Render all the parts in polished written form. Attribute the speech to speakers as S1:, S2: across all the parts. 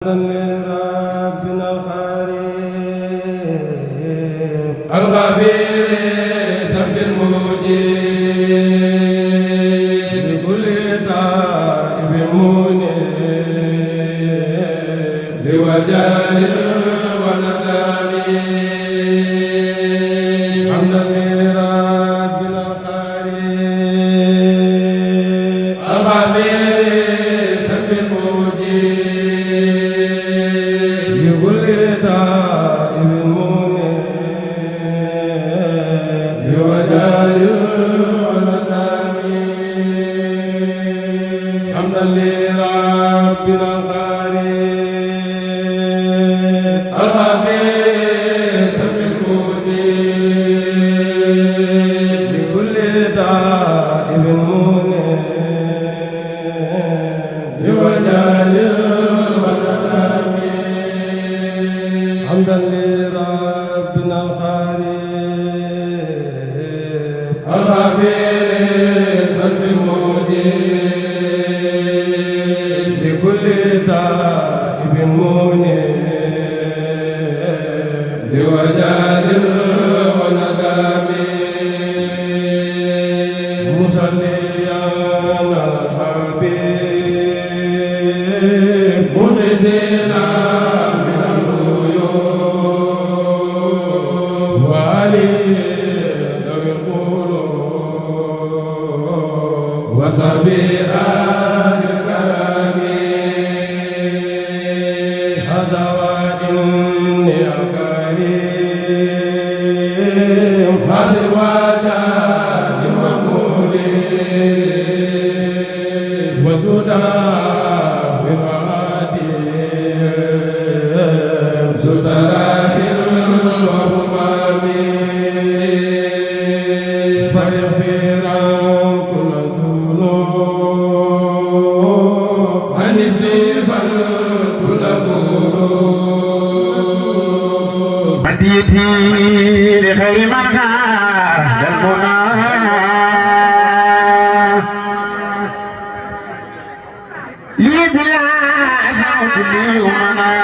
S1: لربنا الخريف
S2: الخبير سب المجيب
S1: لكل تائب منيب
S2: لوجال وندم
S1: حمدا لربنا الخريف
S2: الخبير سب المجيب
S1: لكل تائب منيب
S2: لوجال وندم
S1: حمدا لربنا الخريف
S2: الخبير سب المجيب
S1: لكل تائب منيب
S2: لوجال وندم
S1: حمدا لربنا الخريف
S2: الخبير سب المجيب
S1: لكل تائب منيب
S2: لوجال وندم
S1: مصليا على الحبيب
S2: مخلصين من العيوب
S1: وعلي ذوي القلوب
S2: وصحبه آل الكرم
S1: هذا وإني كريم
S2: حسن وجاد ومولد
S1: وجودا بالوادي
S2: ستراح وهمام
S1: فليغفر كل ذنوب
S2: عن السيف كل غروب
S3: هديتي لخير من غار المنى لي بلا زوج لي ومنى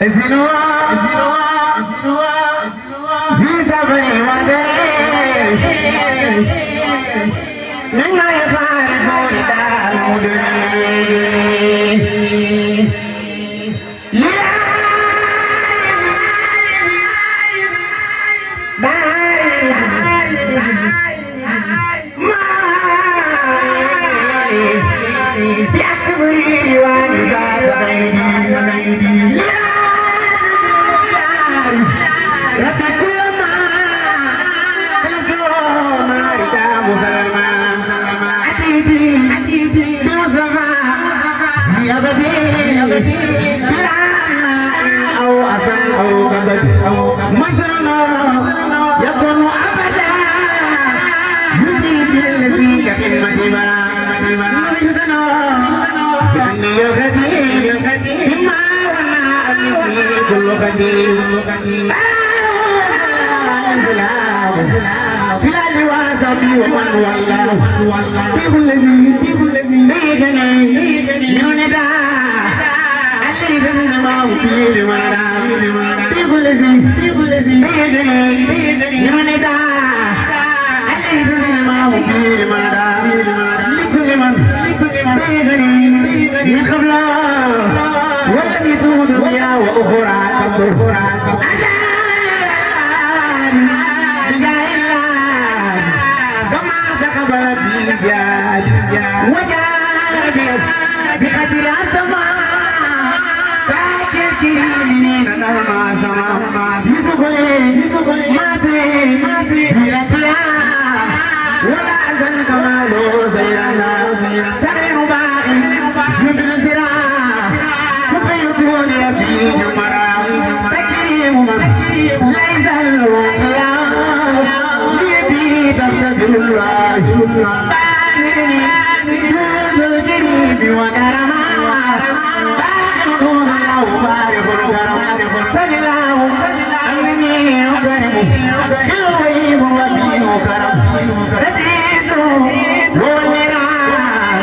S3: زنوا في سبري وزري مما يفارقون دار المدني يكون أبدا يجيب الذي كخدمة نبيتنا بأني الخديم بما وما أبني كل خديم في الألواز ومن والله بكل الذي ليغني من ندى اللي تزن ما وفيه لمنا بكل الذي ليغني من ندى اللي تزن ما وفيه لمنا لكل من ليغني من قبله ولم يتون دنيا وأخرى كبر قبل بيجاد وجاد بقدر السماء ساكن كريمين نرمى سماء يسقلي ماتي بيرتيا ولا أزن كمالو سيرانا سرين باقي يمكن سرا كفي يكون يبي جمرا تكريم من ليس الوقيا تفتدر الله بانني جود الجريب وكرما بانكم الله بارك الكرم سل الله أمني وكرم كل وبي وكرم رديد والمراد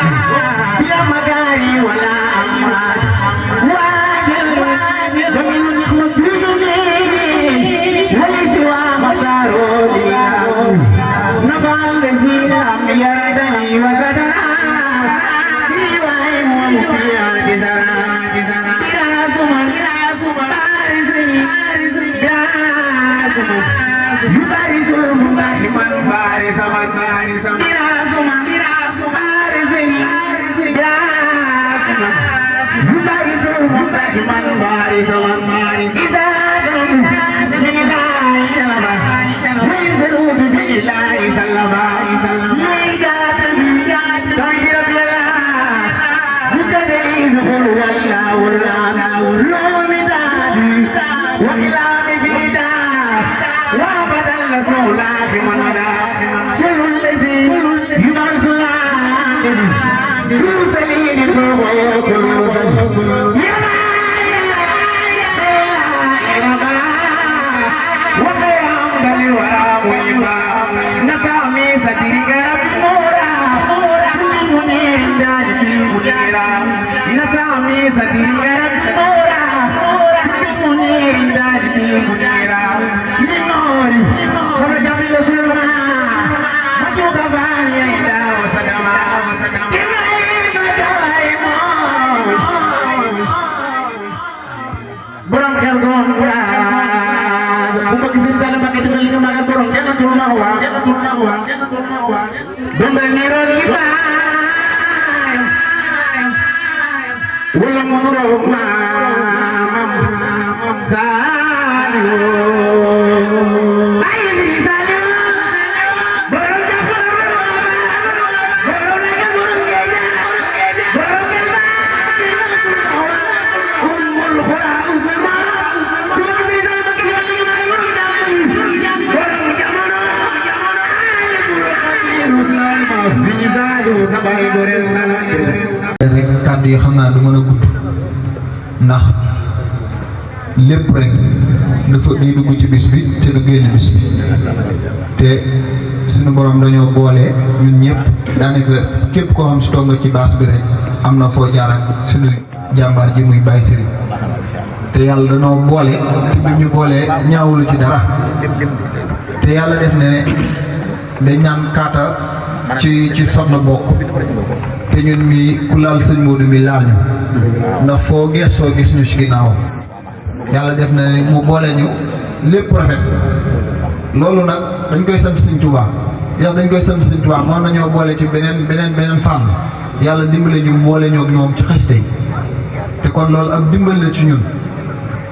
S3: من بارس إذا كنت من الله جلبا ويزروت بالله سلبا يجات توجد بالله مستدعين هو الله لوم دادي وإلام في دار وابدا رسولا في مندا سر الذي يبرس الله سوسلين الفوق wala mënuloo maamam Saliou ay li Saliou borom jàpp na borom nekk borom géej borom géej ummul xuraa usnama ku ma gis Saliou ba kii wàllu ma borom jamono ay Saliou sa bay gorel
S4: rek kàddu yi xam naa du mën a gudd ndax lépp rek dafa day dugg ci bis bi te du génn bis bi te suñu borom dañoo boole ñun ñëpp daanaka képp koo xam si toog nga ci baas bi rek am na foo jaar ak suñu jàmbaar ji muy Baye Serigne te yàlla dañoo boole te bi ñu boolee ñaawulu ci dara te yàlla def ne dañ naan kaata ci sonn bokk te ñun mii ku laal sëñ Modou mi laal ñu ndax foo geesoo gis ñu ci ginnaaw yàlla def na mu boole ñu lépp rafet loolu nag dañ koy sant sëñ Touba yow dañ koy sant sëñ Touba mën nañoo boole ci beneen fànn yàlla dimbale ñu boole ñoo ak ñoom ci xasida yi te kon loolu ak dimbal la ci ñun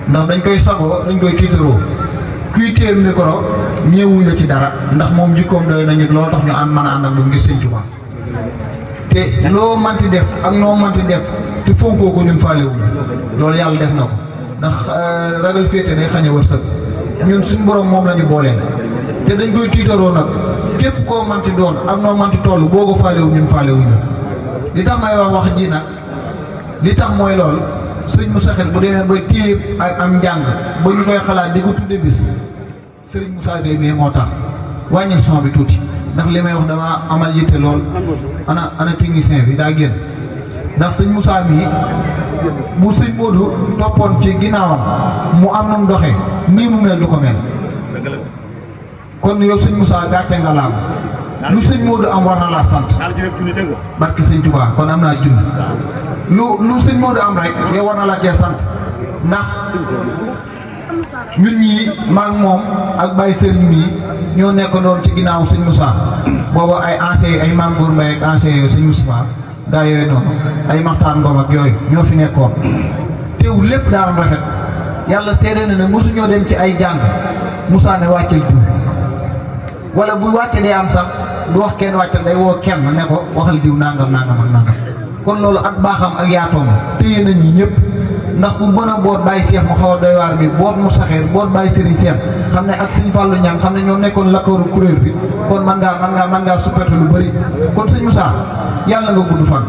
S4: ndax dañ koy sagoo dañ koy tiitaroo kuy téye micro ñëwuñ la ci dara ndax moom jikkoom doy nañu loolu tax ñu mën a ànd ak lu ngir sëñ Touba te loo manti def ak noo manti def te fonkoo ko ñun faalewuñ loolu yàlla def na ko ndax ragal féete day xañ a wërsëg ñun suñu borom moom la ñu booleen te dañ koy tiitaroo nag képp koo manti doon ak noo manti toll boo ko faalewuñ ñun faalewuñ la li tax may wax ji nag li tax mooy loolu sëñ Moussa Xel bu demee ba téye ak am njàng ba ñu koy xalaat di ko tudde bis sëriñ Moussa Gueye mais moo tax wàññil son bi tuuti ndax li may wax dama amal yitte lool ana technicien bi daa génn ndax sëñ Moussa mii bu sëñ Modou toppoon ci ginnaawam mu am na mu doxee nii mu mel du ko mel kon yow sëñ Moussa gàcce nga laam lu sëñ Modou am war na laa sant barki sëñ Touba kon am naa junni lu sëñ Modou am rek yow war na laa cee sant ndax ñun ñii maag moom ak Baye Serigne mii ñoo nekk doon ci ginnaaw sëñ Moussa booba ay ancien ay Mame Gour Mbaye ak ancien yooyu sëñ Moussa gaa yooyu noonu ay Maxtaan Ngom ak yooyu ñoo fi nekkoon teew lépp daaram rafet yàlla seede na ne mosuñoo dem ci ay jàng Moussa ne wàccel diw wala bu wàcce dee am sax du wax kenn wàccal day woo kenn ne ko waxal diw nangam nangam ak nangam kon loolu ak baaxam ak yaatoom téye nañ ñi ñëpp ndax ku mën a boot Baye Cheikh mu xaw a doy waar bi boot mu saxeer boot Baye Serigne Cheikh xam ne ak sëñ Fallou Niang xam ne ñoo nekkoon lakkooru kuréel bi kon man ngaa supperte lu bëri kon sëñ Moussa yàlla nga gudd fan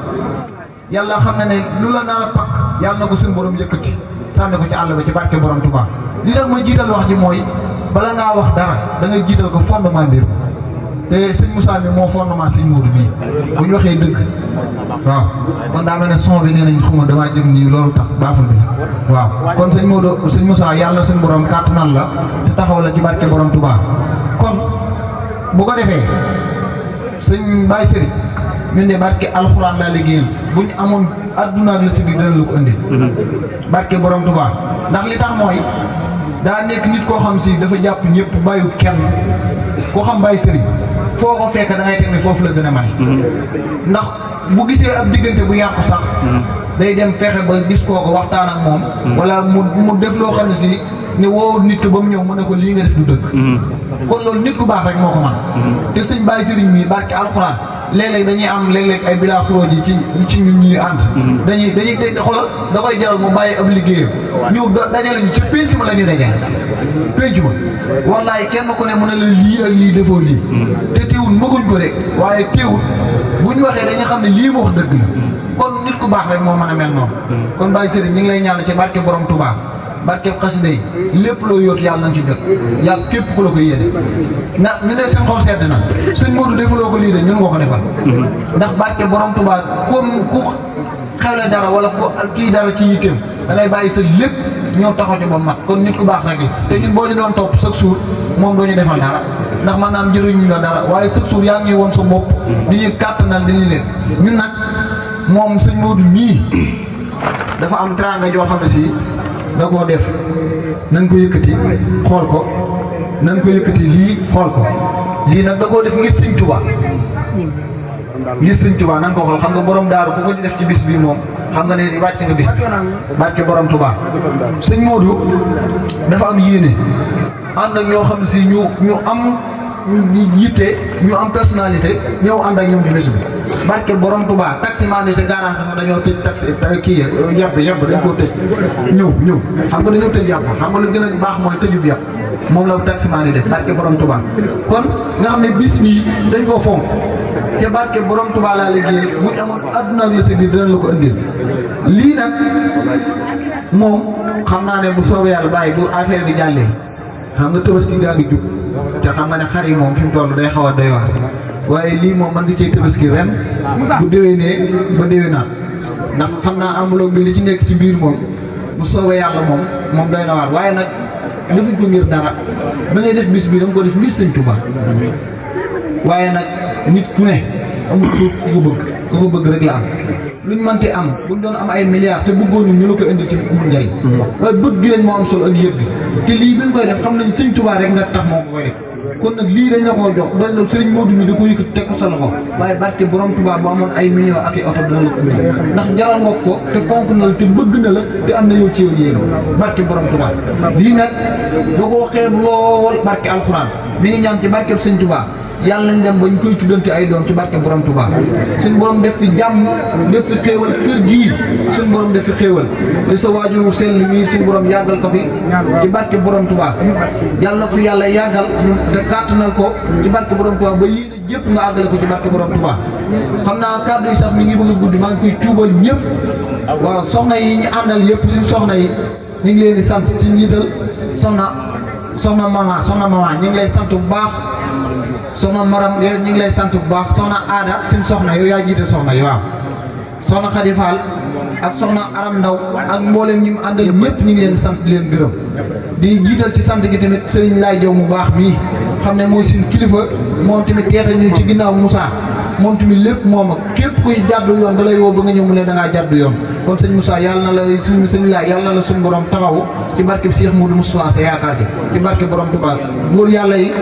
S4: yàlla xam ne lu la naa pakk yàlla na ko suñu borom yëkkati sànni ko ci àll ba ci barke borom Touba li tax ma jiital wax ji mooy bala ngaa wax dara da ngay jiital ko fondement mbir te sëñ Moussa mi moo fondement sëñ Modou bii bu ñu waxee dëgg waaw kon daa mel ne son bi nee nañ xuma damaa jëm nii loolu tax baaful bi waaw kon sëñ Moussa yàlla suñu borom kàttanal la te taxaw la ci barke borom Touba kon bu ko defee sëñ Baye Serigne ñun de barke alxuraan laa liggéeyal bu ñu amoon adduna ak la ci biir dana la ko indi barke borom Touba ndax li tax mooy daa nekk nit koo xam si dafa jàpp ñëpp bàyyu kenn koo xam Baye Serigne foo ko fekk da ngay teg ne foofu la gën a mane ndax bu gisee ab diggante bu yàqu sax day dem fexe ba gis kooku waxtaan ak moom wala mu def loo xam ne si ne woo nit ba mu ñëw mu ne ko lii nga def du dëgg kon loolu nit ku baax rek moo ko man te sëñ Baye Serigne mii barke alxuraan léeg-léeg dañuy am léeg-léeg ay bilaa produit ci ñun ñuy ànd dañuy xoolal da koy jaral mu bàyyi ab liggéeyam ñëw dajale ñu ci pénc ma la ñu dajale pénc ma wallaay kenn ku ne mu ne la lii ak lii defoo lii te teewul mëguñ ko rek waaye teewul bu ñu waxee dañu xam ne lii mu wax dëgg la kon nit ku baax rek moo mën a mel noonu kon Baye Serigne ñu ngi lay ñaan ci barke borom Touba barke xasida yi lépp loo yóotu yàlla nañ ci dëkk yàlla képp ku la ko yéene na ñu ne seen xol sedd na sëñ Modou defaloo ko lii de ñun nga ko defal ndax barke borom Touba comme ku xewle dara wala ku kii dara ci yitteem da ngay bàyyi sa lépp ñëw taxaw ci ba mat kon nit ku baax rek la te ñun boo ñu doon topp chaque jour moom doo ñu defal dara ndax man naan njëriñu la dara waaye chaque jour yaa ngi woon sa bopp di ñuy kàttanal di ñu leen ñun nag moom sëñ Modou mii dafa am teraanga joo xam ne si da koo def nañ ko yëkkati xool ko nañ ko yëkkati lii xool ko lii nag da koo def ngir sëñ Tuubaa ngir sëñ Tuubaa nañ ko xool xam nga borom daaru ku ko ci def ci bis bi moom xam nga ne wàcc nga bis bi barke borom Tuubaa sëñ Modou dafa am yéene ànd ak ñoo xam ne si ñu am yitte ñu am personnalité ñëw ànd ak ñoom di bis bi barke borom Touba taximan yi te garanti sax dañoo tëj taxi kii yàbb dañ koo tëj ñëw xam nga dañoo tëj yàbb xam nga lu gën a baax mooy tëjub yàbb moom la taximan yi def barke borom Touba kon nga xam ne bis bii dañ koo fonk te barke borom Touba laa liggéey bu ñu amoon adduna ak la sa biir dinañ la ko indil lii nag moom xam naa ne bu soobee yàlla bàyyi bu affaire bi jàllee xam nga Tabaski gaa ngi jub te xam nga ne xar yi moom fi mu toll day xaw a doy waar waaye lii moom mën nga cee Tabaski ren bu déwénee ba déwénaat ndax xam naa enveloppe bi li ci nekk ci biir moom bu soobee yàlla moom doy na waar waaye nag defuñ ko ngir dara da ngay def bis bi da nga ko def ngir sëñ Tuubaa waaye nag nit ku ne amul ku ko bëgg rek la am luñ mënti am buñ doon am ay milliards te bëggoon ñu la ko indi ci mu njëriñ waaye bëgg gi lañ moo am solo ak yëg bi te lii bi nga koy def xam nañ sëñ Tuubaa rek nga tax moo ko koy def kon nag lii dañ la koo jox dañ la sëriñ Modou mi da ko yëkkati teg ko sa loxo waaye barke borom Tuubaa bu amoon ay millions ak i oto dina la ko indi ndax jaral nga ko te fonk na la te bëgg na la te am na yow ci yow yéeno barke borom Tuubaa lii nag da koo xeeb lool barke alxuraan mi ngi ñaan ci barke sëñ Tuubaa yàlla nañ dem ba ñu koy tuddante ay doom ci barke borom Touba suñ borom def fi jàmm def fi xéewal kër gii suñ borom def fi xéewal te sa waajur sell mii suñ borom yàggal ko fi ci barke borom Touba yàlla na ko fi yàlla yàggal te kàttanal ko ci barke borom Touba ba yéene yëpp nga àggale ko ci barke borom Touba xam naa kàddu yi sax mi ngi bëgg a guddi maa ngi koy tuubal ñëpp waaw soxna yi ñu àndal yëpp suñ soxna yi ñu ngi leen di sant ci njiital soxna mama ñu ngi lay sant bu baax soxna Maram yow ñu ngi lay sant bu baax soxna Aada seen soxna yow yaa jiite soxna yi waaw soxna Khady Fall ak soxna Aram Ndaw ak mboolem ñi mu àndal ñëpp ñu ngi leen sant di leen gërëm di jiital ci sant gi tamit Serigne Laay Jaw mu baax mii xam ne mooy seen kilifa moom tamit teeta ñu ci ginnaaw Moussa moom tamit lépp moom ak képp kuy jàddu yoon da lay woo ba nga ñëw mu ne da ngaa jàddu yoon kon sëñ Moussa yàlla na la sëñ Laay yàlla na la suñu borom taxawu ci barke Cheikh Moudou Moustapha sa yaakaar ji ci barke borom Touba góor yàlla yi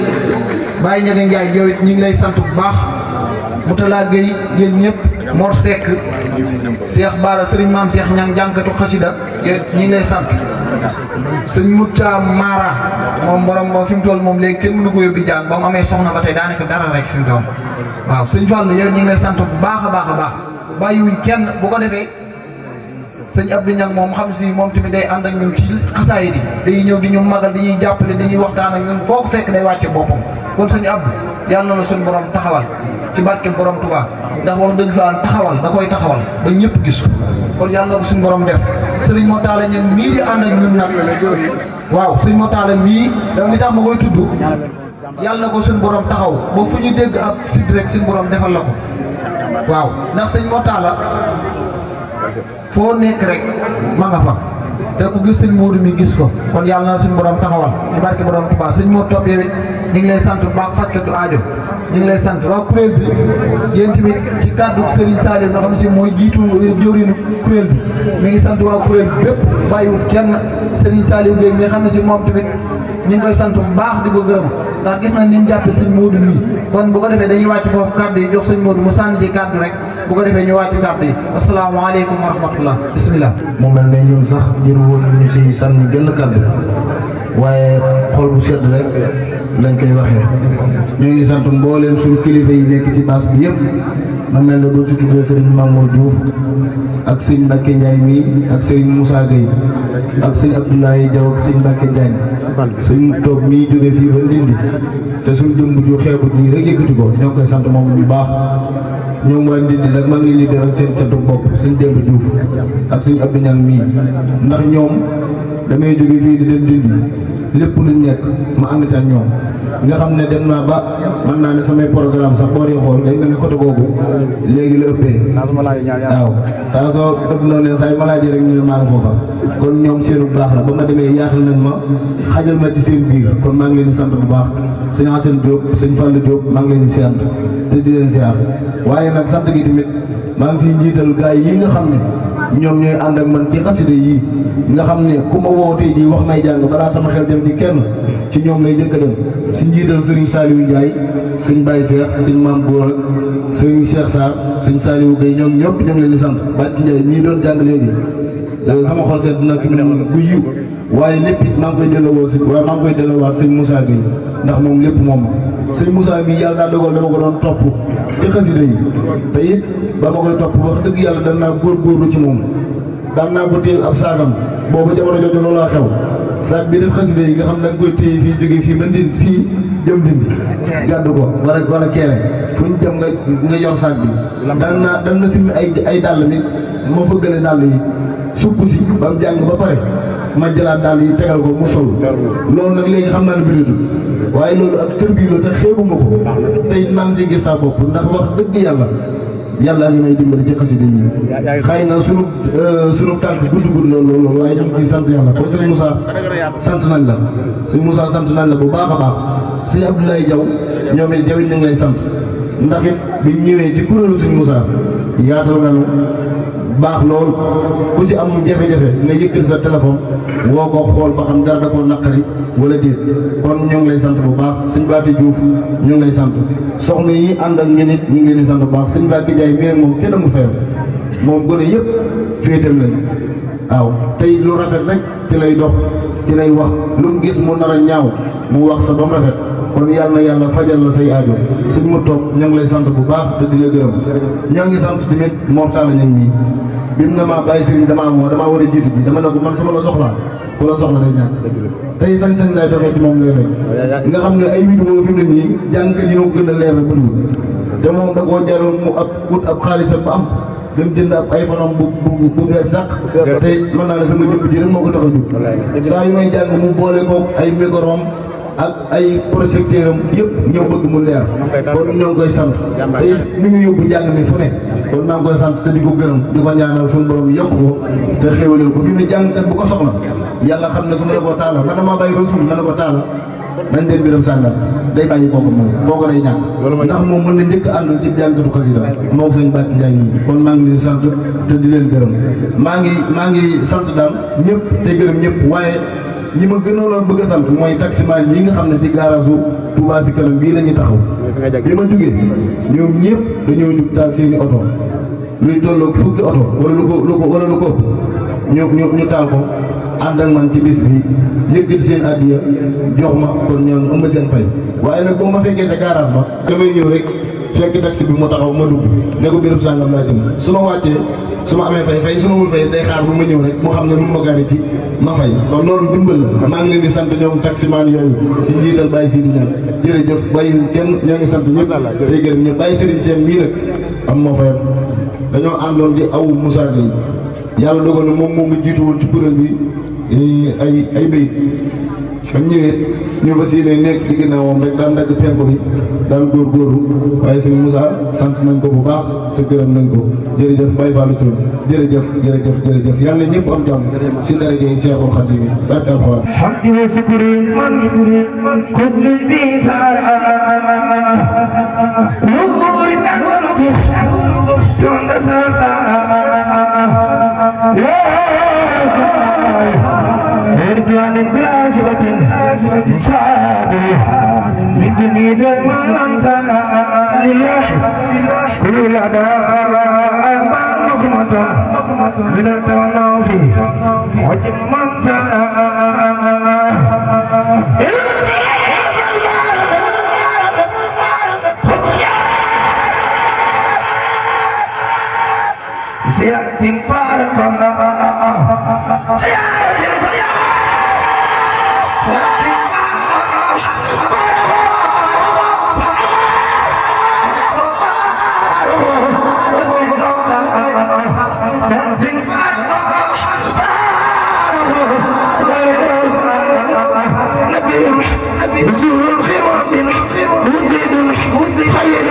S4: Baye Ndiaga Ndiaye yow it ñu ngi lay sant bu baax Moutala Gueye yéen ñëpp Mor Seck Cheikh Bara Serigne Mame Cheikh Niang jànkatu xasida yow ñu ngi lay sant sëñ Mouta Mara moom borom ba fi mu toll moom léegi kenn mënu ko yóbbu jaan ba mu amee soxna ba tey daanaka dara rek fi mu toll waaw sëñ Fall yow ñu ngi lay sant bu baax a baax bàyyiwuñ kenn bu ko defee sëñ Abdou Niang moom xam si moom tamit day ànd ak ñun ci xasaay di dañuy ñëw di ñu magal dañuy jàppale dañuy waxtaan ak ñun foo ko fekk day wàcce boppam kon sëñ Abdou yàlla na la suñu borom taxawal ci barke borom Touba ndax wax dëgg fa taxawal da koy taxawal ba ñëpp gis ko kon yàlla na ko suñu borom def sëriñ Moo Taala ñun mii di ànd ak ñun nag waaw sëñ Moo Taala mii da li tax ma koy tudd yàlla na ko suñu borom taxaw ba fu ñu dégg ab site rek suñu borom defal la ko waaw ndax sëñ Moo Taala foo nekk rek ma nga fa te ku gis sëñ Modou mi gis ko kon yàlla na suñu borom taxawal ci barke borom Touba sëñ Modou Top yow it ñu ngi lay sant bu baax fajkatu aajo ñu ngi lay sant waa kuréel bi yéen tamit ci kàddu Serigne Saliou nga xam si mooy jiitu jëwriñu kuréel bi mi ngi sant waa kuréel bi bépp bàyyiwul kenn Serigne Saliou Gueye mi nga xam ne si moom tamit ñu ngi koy sant bu baax di ko gërëm ndax gis nañ ni mu jàppee sëñ Modou mi kon bu ko defee dañuy wàcc foofu kàddu yi jox sëñ Modou mu sànni ci kàddu rek bu ko defee ñu wàcc kàddu yi asalaamaaleykum wa rahmatullah bismillah.
S5: mu mel ne ñun sax jër woon ñu si sànni gën kàddu waaye xol bu sedd rek lañ koy waxee ñu ngi sant mbooleem suñu kilifa yi nekk ci baas bi yëpp mu mel ne doo ci tuddee Serigne Mamour Diouf ak sëñ Mbacke Ndiaye mii ak sëñ Moussa Gueye ak sëñ Abdoulaye Diaw ak sëñ Mbacke Diagne sëñ toog mii jógee fii ba Ndindi te suñ jëmb ju xeebu nii rek yëkkati ko ñoo koy sant moom bu baax ñoom waa Ndindi nag maa ngi leen di def ak seen catu bopp sëñ Demba Diouf ak sëñ Abdou Niang mii ndax ñoom damay jóge fii di dem Ndindi lépp luñ nekk ma ànd ca ñoom nga xam ne dem naa ba mën naa ne samay programme sax boo dee xool day mel ne côté googu léegi la ëppee waaw saa soo ëpp noonu ne saa yu ma laajee rek ñu ne maa ngi foofa kon ñoom seenu baax la ba ma demee yaatal nañ ma xajal ma ci seen biir kon maa ngi leen di sant bu baax sëñ Assane Diop sëñ Fallou Diop maa ngi leen di sant te di leen siyaar waaye nag sant gi tamit maa ngi siy njiital gaay yi nga xam ne ñoom ñooy ànd ak man ci xasida yii nga xam ne ku ma wootee ji wax may jàng balaa sama xel dem ci kenn ci ñoom lay njëkk a dem si njiital Serigne Saliou Ndiaye sëñ Baye Cheikh sëñ Mame Gora Serigne Cheikh Sarr sëñ Saliou Gueye ñoom ñëpp ñoo ngi leen di sant Bàcc Ndiaye mii doon jàng léegi sama xol seet dina ki bu yiw waaye lépp it maa ngi koy delloo si waaye maa ngi koy delloowaat sëñ Moussa Gueye ndax moom lépp moom sëñ Moussa mii yàlla daa dogal dama ko doon topp ci xasida yi te it ba ma koy topp wax dëgg yàlla daan naa góorgóorlu ci moom daan naa ko téel ab saagam boobu jamono jooju loolaa xew saag bi def xasida yi nga xam ne da nga koy téye fii jógee fii ba Ndindi fii jëm Ndindi gàddu ko wala keere fu ñu dem nga yor saag bi daan na simmi ay dàll mi ma fëggale dàll yi supp si ba mu jàng ba pare ma jëlaat dàll yi tegal ko mu sol loolu nag léegi xam naa ne bëreetul waaye loolu ak tër bii la te xeebuma ko te it maa ngi siy gis saa bopp ndax wax dëgg yàlla ngi may dimbali ci xasida yi xëy na sunu tànk gudd loolu waaye ñu ngi ciy sant yàlla kon sëñ Moussa sant nañ la sëñ Moussa sant nañ la bu baax a baax sëñ Abdoulaye Diaw ñoom it Diaw it ñu ngi lay sant ndax it biñ ñëwee ci kuréelu sëñ Moussa yaatal nga nu baax lool ku ci am jafe-jafe nga yëkkati sa téléphone woo ko xool ba xam dara da koo naqari wala déet kon ñu ngi lay sant bu baax sëñ Baati Diouf ñu ngi lay sant soxna yi ànd ak ñeneen ñu ngi leen di sant bu baax sëñ Mbacke Ndiaye mii nag moom kenn amul fayam moom gone yëpp féetal lañ waaw tey lu rafet rek ci lay dox ci lay wax lu mu gis mu nar a ñaaw mu wax sa ba mu rafet kon yàlla na yàlla fajal la say aajo sëñ mu toog ñoo ngi lay sant bu baax te di la gërëm ñoo ngi sant tamit mortala ñang mii bi mu ne maa bàyyi sëriñ damaa war a jiitu ji dama ne ko man su ma la soxlaa ku la soxla day ñàkk tey sañ-sañ lay doxee ci moom léeg-léeg nga xam ne ay vidéo fi mu ne nii jàngkat yi ñoo gën a leer la bëriwul te moom da koo jaroon mu wut ab xaalisam ba am dem jënd ab ay fanam bu gees sax te mën naa ne sama jëmb ji rek moo ko tax a jóg saa yu may jàng mu boole ko ay microm ak ay projecteur am yëpp ñëw bëgg mu leer kon ñoo ngi koy sant te mi ngi yóbbu njàng mi fu ne kon maa ngi koy sant te di ko gërëm di ko ñaanal suñu borom yokk ko te xéwalal ko fi mu ne jàngkat bu ko soxla yàlla xam ne su ma la koo taala man damaa bàyyi ba suul ma ne ko taala nañ dem biram sàngam day bàyyi kooku moom kooku day ñàkk ndax moom mën na njëkk a àndal ci jàngkatu xasida moom sëñ Bàcc Njaay nii kon maa ngi leen sant te di leen gërëm maa ngi sant daal ñëpp te gërëm ñëpp waaye ñi ma gënoon a bëgg a sant mooy taximaan yi nga xam ne ci garage Touba si kanam bii la ñuy taxaw bi ma jugee ñoom ñëpp dañoo jug taal seeni oto luy tolloog fukki oto wala lu ko ñu taal ko ànd ak man ci bis bi yëkkati seen addiya jox ma kon ñooñu am seen fay waaye nag boo ma fekkee ca garage ba damay ñëw rek fekk taxi bi mu taxaw ma dugg ne ko béréb sàngam laa jëm su ma wàccee su ma amee fay su ma wul fay day xaar bu ma ñëw rek mu xam ne mun ma gaari ci ma fay kon loolu dimbal la maa ngi leen di sant ñoom taximaan yooyu si njiital Baye Sidi Niang jërëjëf bàyyiwuñ kenn ñoo ngi sant ñëpp tey gërëm ñëpp Baye Serigne Sène mii nag am moo fayam dañoo àndoon di aw Moussa Gueye yàlla dogal na moom moo ngi jiitu woon ci kuréel bi ay béyit ba ñëwee ñu fas yéene nekk ci ginnaawam rek daan dagg penko bi daan góorgóorlu waaye sëñ Moussa sant nañ ko bu baax te gërëm nañ ko jërëjëf Baye Fallou Thioune jërëjëf yàlla ñëpp am jàmm si daraja yi Seexul Xadiim bi barke Alxuraan
S3: hamdi wa sukri man kulli bi sar lumuri wal suf tunda sa ورضوان بلا صفة صادق من جميل من سنى لله كل أداء مخمة من التناف وجم من سنى سيأتي فارقا سيأتي رسول الخير مزيد خير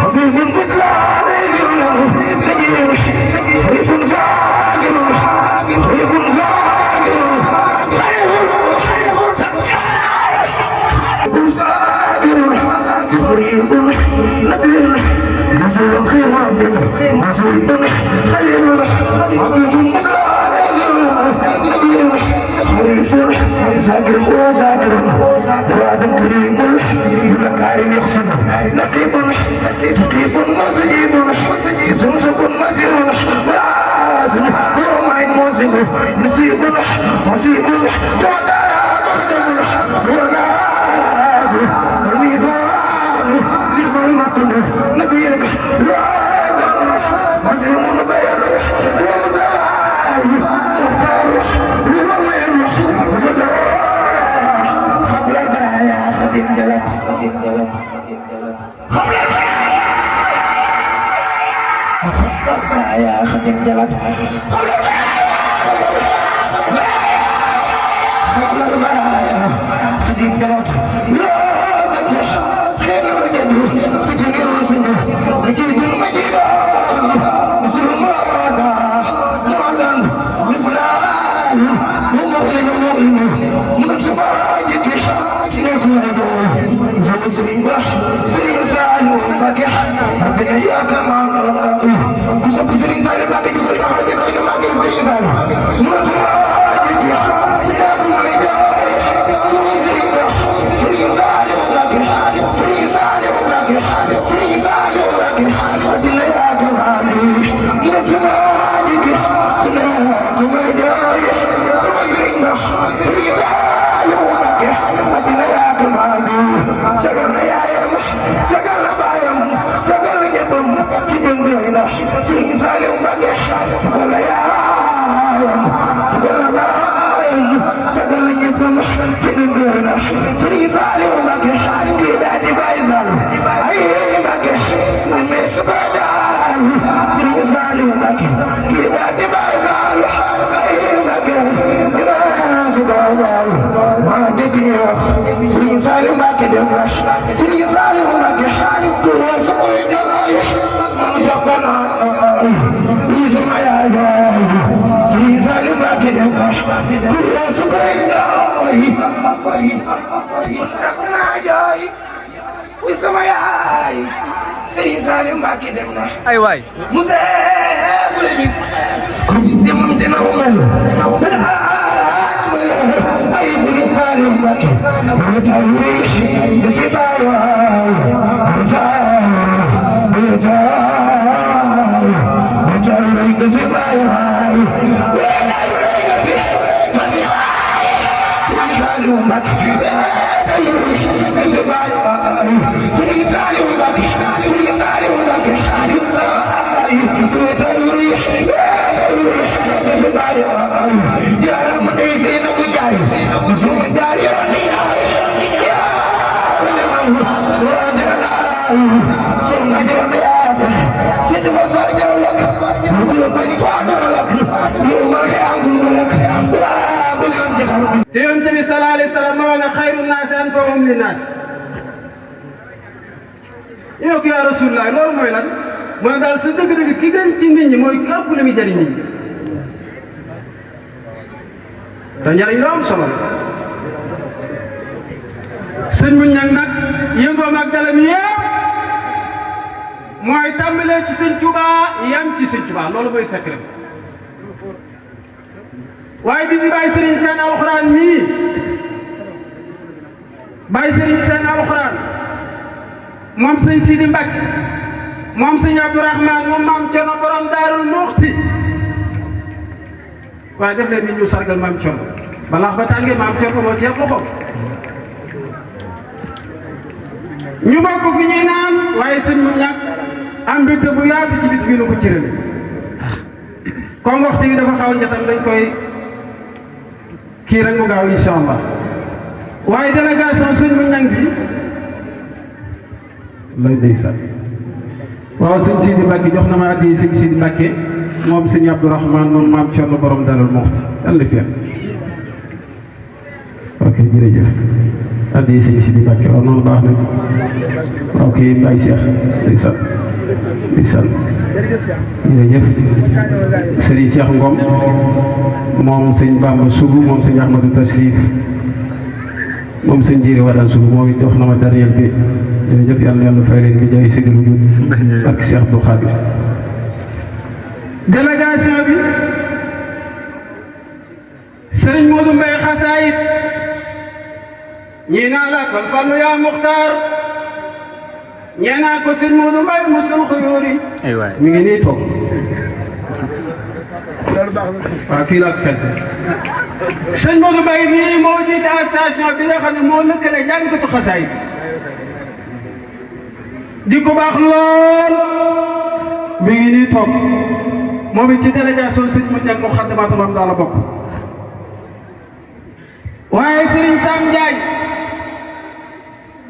S3: حبيب مثل نجير حبيب زاجر حبيب زاجر قريب نبيل رسول الخير مزيد خير حبيب مثل نجير حبيب زاجر وزاجر وادم كريم المكارم يحسن نقيب مزيد زمزم مزيد لازم يوم موزن نسيب سعداء مخدم ولازم الميزان للمطلوب نبيل لازم مزيد بيان ومزاج مختار لمن قبل البرايا خدم جلت قبل البرايا خدم جلت قبل البرايا خدم جلت لازم خير الجنة في جميع السنة مجيد المجيد مثل مرادا معلن بفلان مؤمن من سباجك نكون زو سرين بح سرين سالو بكح أبدا يا كمان كسب سرين سالو بكح كسب كمان كسب كمان سرين سالو من سباجك نكون سرين بح سرين سالو بكح سرين سالو بكح سرين سالو بكح أبدا يا كمان من سباجك نكون سرين بح سرين سالو بكح أبدا يا كمان سجلنا يا يم سجلنا بايم سجلنا جبم كيدنا سرين سالم بكح سجلنا يا يم سجلنا بايم سجلنا جبم كيدنا سرين سالم بكح كيدا دي بايزال أي بكح مش بدال سرين سالم بكح كيدا دي بايزال أي بكح ناس بدال ما دقني سرين سالم بكح سرين سالم بكح كل سوي جاي من شقنا يسمع يا جاي سرين سالم بكح كل سوي جاي شقنا جاي ويسمع يا سرين سالم بكح
S6: أي واي
S3: موسى فلبس دم تناومل أي سرين سالم بكح متعيش بسبايا متعيش بسبايا
S6: te yonent bi sallallahu alayhi wa sallam moo ne xayru naasi anfa'uhum linnaas yow ko yaa Rasulullah loolu mooy lan mooy daal sa dëgg-dëgg ki gën ci nit ñi mooy képp lu muy jëriñ nit ñi te njëriñ lu am solo sëñ bu ñang nag yëngoom ak dalam yëpp mooy tàmbalee ci sëñ Tuubaa yam ci sëñ Tuubaa loolu mooy secret waaye bisi Baye Serigne Sène alxuraan mii Baye Serigne Sène alxuraan moom sëñ Sidi Mbacke moom sëñ Abdourahmane moom maam Thierno borom Daarul Muxti waaye def leen ni ñu sargal maam Thierno balaax ba tàngee maam Thierno moo ci yàq loxo ñu bokk fi ñuy naan waaye sëñ mu ñàkk am mbégte bu yaatu ci bis bi nu ko cërale comme waxtu yi dafa xaw a njatam dañ koy kii rek mu gaaw incha allah waaye délégation sëñ mu ñang bi lay ndeysaan waaw sëñ Sidi Mbacke jox na ma addi sëñ Sidi Mbacke moom sëñ Abdourahmane moom maam Thierno borom Darou Mouhty yàlla fi ok jërëjëf addi sëñ Sidi Mbacke waaw noonu baax na ok Baye Cheikh ndeysaan ndeysaan jërëjëf Serigne Cheikh Ngom moom sëñ Bamba Sougou moom sëñ Ahmadou Tasrif moom sëñ Jiri Wadane Sougou moom it jox na ma dernier bi jërëjëf yàlla yàlla fay leen bi jaay Seydou Loudou ak Cheikh Abdou Khadir délégation bi Serigne Modou Mbaye Xasaayit ñii naa la kon Fallu yaa Muxtaar ñee naa ko Serigne Modou Mbaye musul xuyóori mi ngi nii toog waaw fii laa ko fekk sëñ Modou Mbaye mii moo jiite association bi nga xam ne moo lëkkale jàngkatu xasaayit di ko baax lool mi ngi nii toog moom it ci délégation sëñ mu njàng Moukhaddamatoul Amdah la bokk waaye Serigne Sam Ndiaye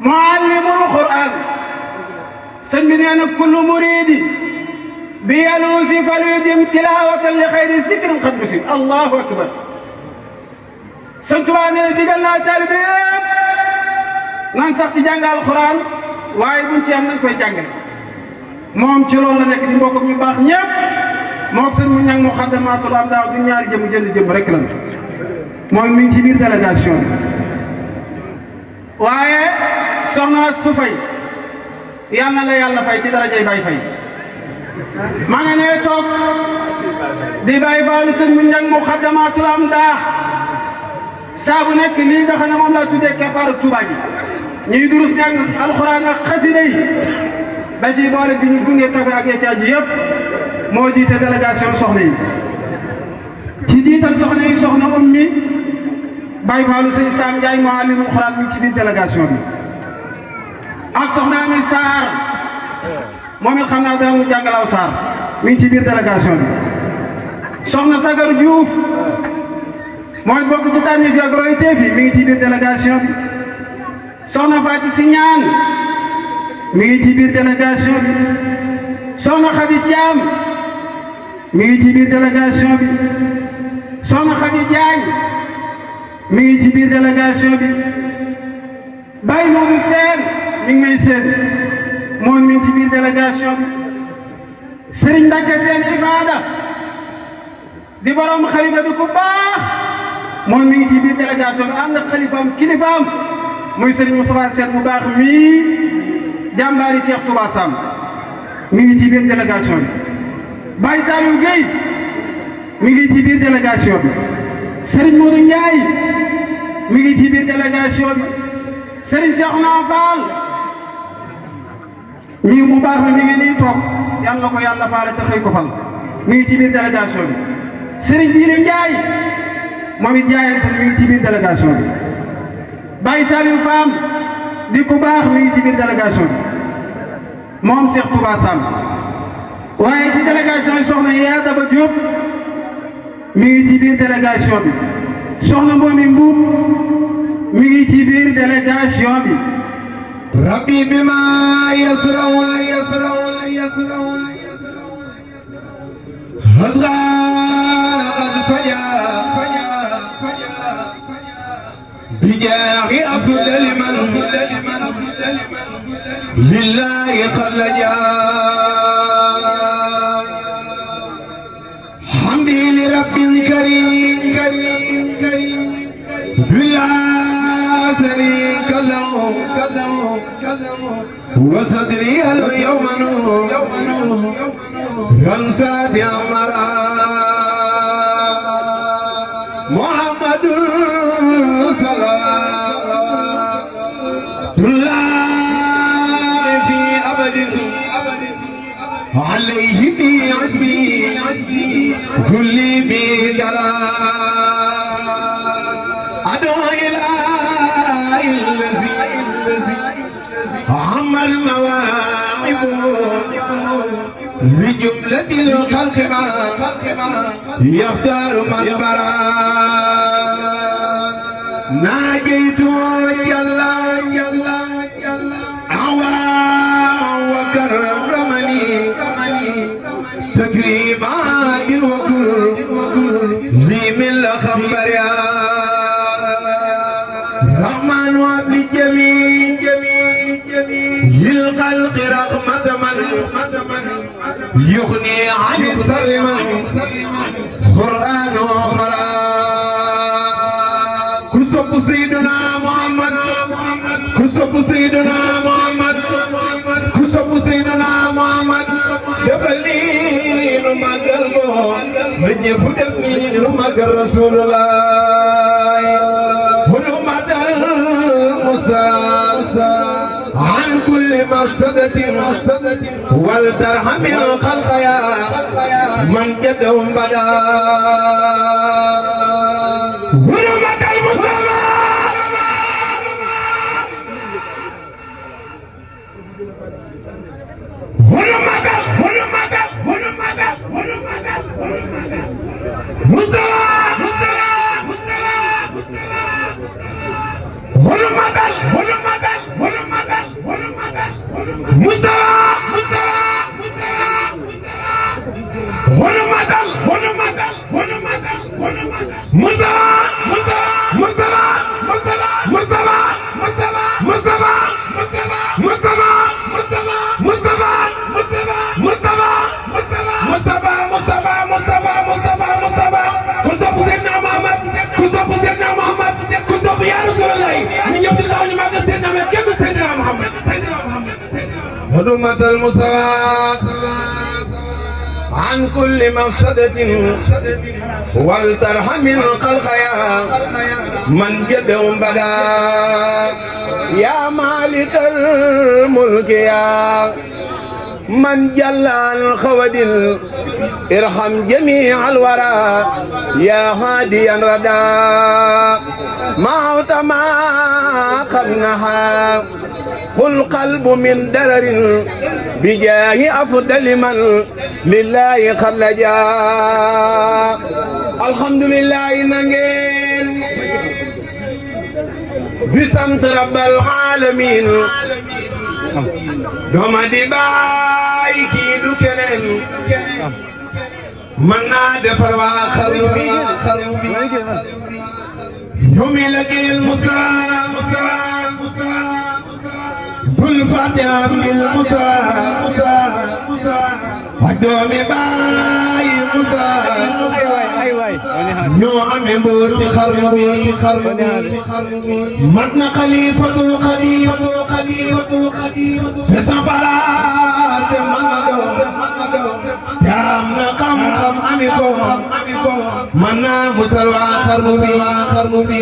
S6: muallimul Qur'an sëñ bi nee na kullu muridi bi yaluusi falyudim tilawatan li xayri zikrin qad rusim allahu akbar sëñ Tuubaa nee na digal naa taalibe yëpp nan sax ci jàng alquran waaye buñ ci am nañ koy jàngale moom ci loolu la nekk di mbokk ñu baax ñëpp moog sëñ mu ñang Moukhaddamatoul Amdah du ñaari jëm jënd jëm rek la moom mi ngi ci biir délégation bi waaye soxna su fay yal na la yàlla fay ci darajay Baye Faye maa nga nee toog di Baye Fall sëñ mu ñang Moukhaddamatoul Amdah saa bu nekk lii nga xam ne moom laa tuddee keppaaru Touba gi ñuy durus jàng alxuraan ak xasida yi da ciy boole di ñu gunge café ak ci aju yëpp moo jiite délégation soxna yi ci jiital soxna yi soxna ummi Baye Fallu sëñ Sam Ndiaye muallimul Qur'an mi ngi ci biir délégation bi ak soxna Ami Sarr moom it xam naa dañu jàngalaw Sarr mi ngi ci biir délégation bi soxna Sagar Diouf mooy bokk ci tànn fi ak roy teef yi mi ngi ci biir délégation bi soxna Faati Si Ñaan mi ngi ci biir délégation bi soxna Khady Thiam mi ngi ci biir délégation bi soxna Khady Diagne mi ngi ci biir délégation bi Baye Modou Sène mi ngi may seen moom mi ngi ci biir délégation bi Serigne Mbacke Sène Ifada di borom xalifa di ku baax moom mi ngi ci biir délégation bi ànd ak xalifaam kilifaam muy Serigne Moustapha Sène bu baax mii jàmbaari Cheikh Touba Sam mi ngi ci biir délégation bi Baye Saliou Gueye mi ngi ci biir délégation bi Serigne Modou Ndiaye mi ngi ci biir délégation bi Serigne Cheikhouna Fall mii bu baax mi ngi nii toog yàlla ko yàlla faale te xëy ko fal mi ngi ci biir délégation bi Serigne Djili Ndiaye moom it jaayante mi ngi ci biir délégation bi Baye Saliou Fam di ku baax mi ngi ci biir délégation bi moom Cheikh Touba Sam waaye ci délégation yi soxna Yaa Daba Diop mi ngi ci biir délégation bi soxna Mbomi Mbuub mi ngi ci biir délégation bi
S4: rabbi bima yasraun hasran qad faja bijaahi afdal man lillahi qad laja hamdi li rabbil karim bila شريك له وصدري اليوم نور رمسات أمرا محمد صلاة الله في أبد عليه في عزمي كل بدلال أدعو إلى الذي عم المواعب بجملة الخلق ما يختار من برا ناجيت جل عوام وكرمني تكريمات وكل لي من الخبر يا رحمن وابن جميل للخلق رحمة من يغني عن السر من قرآن وقرآن كسب سيدنا محمد كسب سيدنا محمد كسب سيدنا محمد دفلي لما قلبه من يفدني لما قل رسول الله ونعمة المصاصة عن كل مفسدة والترحم الخلق يا من جدهم بدا ونعمة المصطفى هدمة المصطفى عن كل مفسدة والترحم الخلق يا من جدهم بدا يا مالك الملك يا من جل عن خوادل ارحم جميع الورى يا هاديا ردا ما قد نهى قل قلب من درر بجاه أفضل من لله قد لجا الحمد لله نجين بسنت رب العالمين دوما دي باي كي دو كنن من دفر خروبي يومي لقي المسا كل فاتحة بالمسا ودومي باي مسا ñoo amee mbooti xarnu bi mat na xalifatul xadim fe sa palaase man na doon te am na xam-xam ami ko man naa musal waa xarnu bi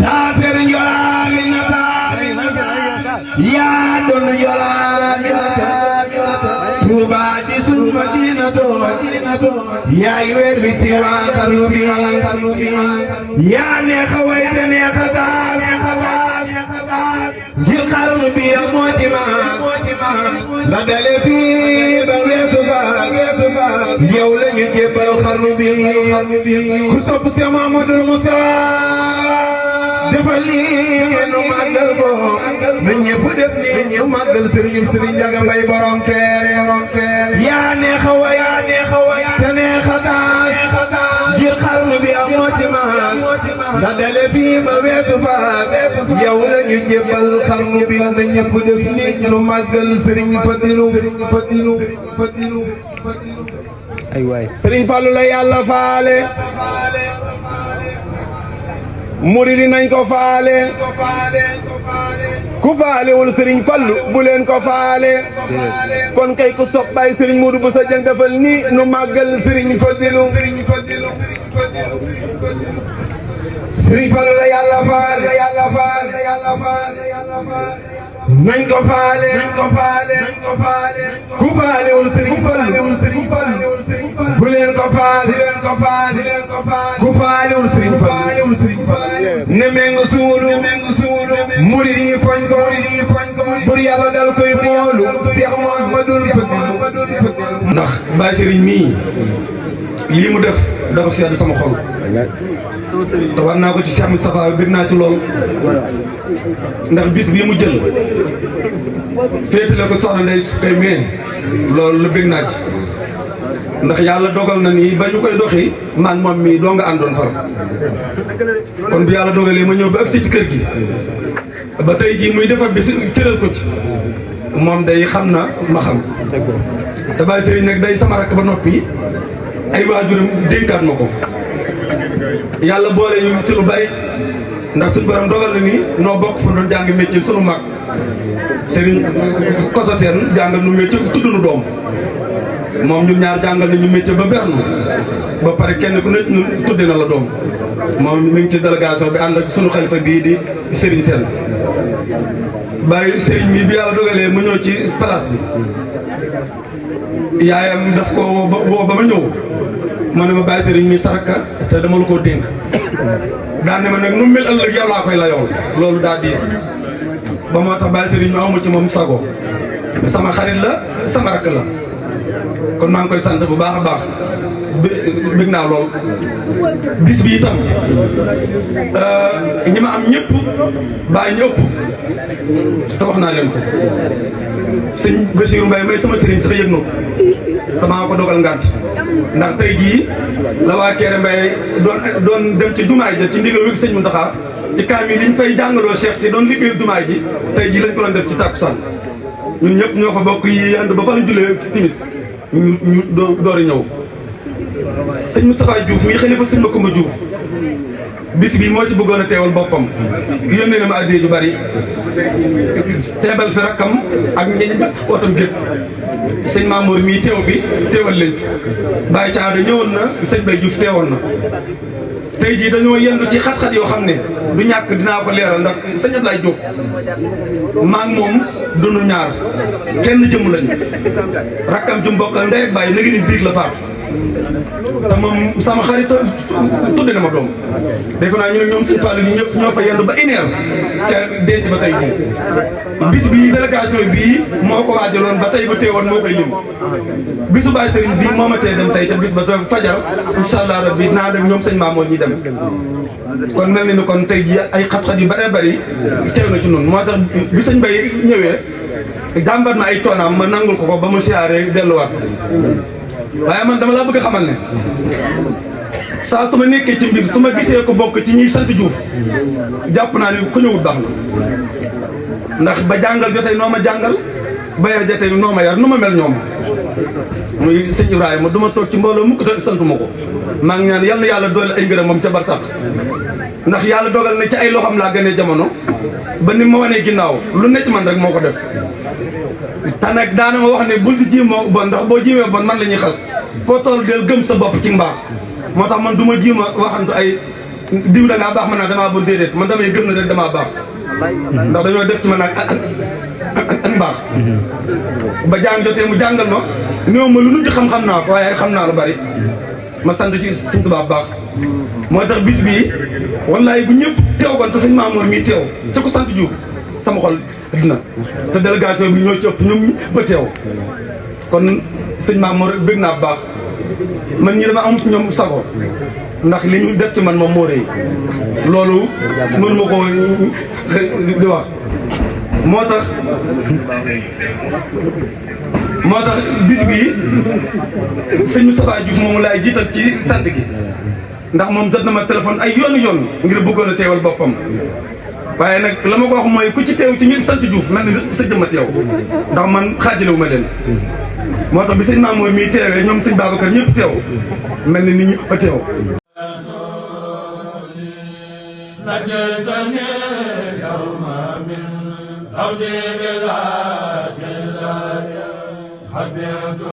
S4: taa fer njolaali na taa yaa doon njolaali na taa Tuuba di sun madina do yaay weer wi ti waa xarnu bi yaa neex a way te neex a taas ngir xarnu bi moo ci ma la dale fii ba weesu fa yow la ñu jébbal xarnu bi ku sopp si Mamadou Moussa defal lii nu màggal ko na ñëpp def nii ñu màggal sëriñum sëriñ Njaga Mbay borom keere yaa neex a way te neex a taas ngir xarnu bi amoo ci maas la dale fii ba weesu faas yow la ñu jébbal xarnu bi na ñëpp def nii nu màggal sëriñ Fadilu ay waay sëriñ Fallu la yàlla faale muridi nañ ko faale ku faalewul sëriñ Fallu bu leen ko faale kon kay ku sopp bay sëriñ Moodu bu sa jëng defal ni nu màggal sëriñ Fadilu
S1: Sëriñ Fallu la yàlla faal nañ ko faale ku faalewul Sëriñ Fallu bu leen ko faale ku faalewul Sëriñ Fallu ne mengu suulu murid yi foñ ko bur yàlla dal koy moolu Seex Muhammadul Fadil
S7: ndax Baay Sëriñ mii lii mu def dafa sedd sama xol te war naa ko ci Cheikh Moustapha bi bëgg naa ci lool ndax bis bii mu jël féetale ko soxna Ndey Kay mee loolu la bëgg naa ci ndax yàlla dogal na ni ba ñu koy doxi man moom mii doo nga àndoon far kon bu yàlla dogalee ma ñëw ba agsi ci kër gi ba tey jii muy defar bis cëral ko ci moom day xam na ma xam te Baay Sëriñ nag day sama rakk ba noppi ay waajuram dénkaat ma ko yàlla boole ñu ci lu bari ndax suñu borom dogal na ni noo bokk fu doon jàng métier sunu mag Serigne Koso Seen jàngal nu métier tudd nu doom moom ñun ñaar jàngal nañu métier ba bernu ba pare kenn ku nekk ñun tudde na la doom moom mi ngi ci délégation bi ànd ak sunu xalifa bii di Serigne Seen bàyyi Serigne mi bi yàlla dogalee mu ñëw ci place bi yaayam daf ko woo ba ma ñëw ma ne ma Baay Sëriñ mi saraka te dama la koo dénk daan ne ma nag nu mel ëllëg yow laa koy layool loolu daa diis ba moo tax Baay Sëriñ mi amu ci moom sago sama xarit la sama rakk la kon maa ngi koy sant bu baax a baax bëgg naa lool bis bi itam ñi ma am ñëpp bàyyi ñu ëpp te wax naa leen ko sëñ Basiiru Mbay may sama sëriñ sax yëg na ko te maa ko dogal ngànt ndax tey jii la waa Kéré Mbay doon dem ci jumaay ja ci ndigal sëñ Muntaxa ci kaamil liñ fay jàngaloo Cheikh si doon liggéey jumaay ji tey jii lañ ko doon def ci tàkkusaan ñun ñëpp ñoo fa bokk yi ànd ba fa lañ julee ci timis ñu doori ñëw sëñ Moustapha Diouf mii xalifa sëñ Makumba Diouf bis bi moo ci bëggoon a teewal boppam yónnee na ma addee ju bari teebal fi rakkam ak ñeñ wootam gépp sëñ Mamour mii teew fi teewal leen fi Baye Caada ñëwoon na sëñ Bay Diouf teewoon na tey jii dañoo yendu ci xat-xat yoo xam ne du ñàkk dinaa ko leeral ndax sëñ Ablaye Diop maa ngi moom dunu ñaar kenn jëm lañu rakkam ju mbokkal ndey ak bàyyi léegi ni biig la faatu te moom sama xarit tudde na ma doom defe naa ñu ne ñoom sëñ Fallou ñu ñëpp ñoo fa yendu ba une heure ca denc ba tey jii bis bii délégation bii moo ko waajaloon ba tey ba teewoon moo koy lim bisu Baay Sëriñ bii moo ma tee dem tey ca bis ba te fajar incha allah rabbi naa dem ñoom sëñ Maamoor ñi dem kon mel na ni kon tey jii ay xat-xat yu bëree bëri teew na ci noonu moo tax bi sëñ Bay ñëwee jàmbat ma ay coonaam ma nangul ko ba mu siyaaree delluwaat waaye man dama laa bëgg a xamal ne saa su ma nekkee ci mbir su ma gisee ko bokk ci ñiy sant Diouf jàpp naa ni ku ñëwut baax na ndax ba jàngal jotee noo ma jàngal ba yar jotee noo ma yar nu ma mel ñoom muy sëñ Ibrahima du ma toog ci mbooloo mukk te santuma ko maa ngi ñaan yal na yàlla doole ay ngërëm moom ca barsàq ndax yàlla dogal na ci ay loxam laa gënee jamono ba ni ma wanee ginnaaw lu ne ci man rek moo ko def te nag daana ma wax ne bul di jiima bon ndax boo jiimee bon man la ñuy xas foo toll del gëm sa bopp ci mbaax moo tax man du ma jiima waxantu ay diw da ngaa baax man naa damaa bon déedéet man damay gëm na rek damaa baax ndax dañoo def ci man ak mbaax ba jàng jotee mu jàngal ma néew ma lu nit xam-xam naa ko waaye xam naa lu bari ma sant ci Sëñ Tuubaa baax moo tax bis bii wallaay bu ñëpp teew kon te sëñ Maamoor mii teew ca ko sant Diouf sama xol dina te délégation bi ñoo ci ëpp ñoom ba teew kon sëñ Maamoor bëgg naa bu baax man ñi dama am ci ñoom sago ndax li ñu def ci man moom moo rëy loolu mën ma ko di wax moo tax bis bii sëñ Moustapha Diouf moomu laay jiital ci sant gi ndax moom jot na ma téléphone ay yoon ngir bëggoon a teewal boppam waaye nag la ma ko wax mooy ku ci teew ci ñi sant Diouf mel ni sa jëmma teew ndax man xaajalewu ma leen moo tax bi sëñ Mamour mii teewee ñoom sëñ Babacar ñëpp teew mel ni nit ñi a teew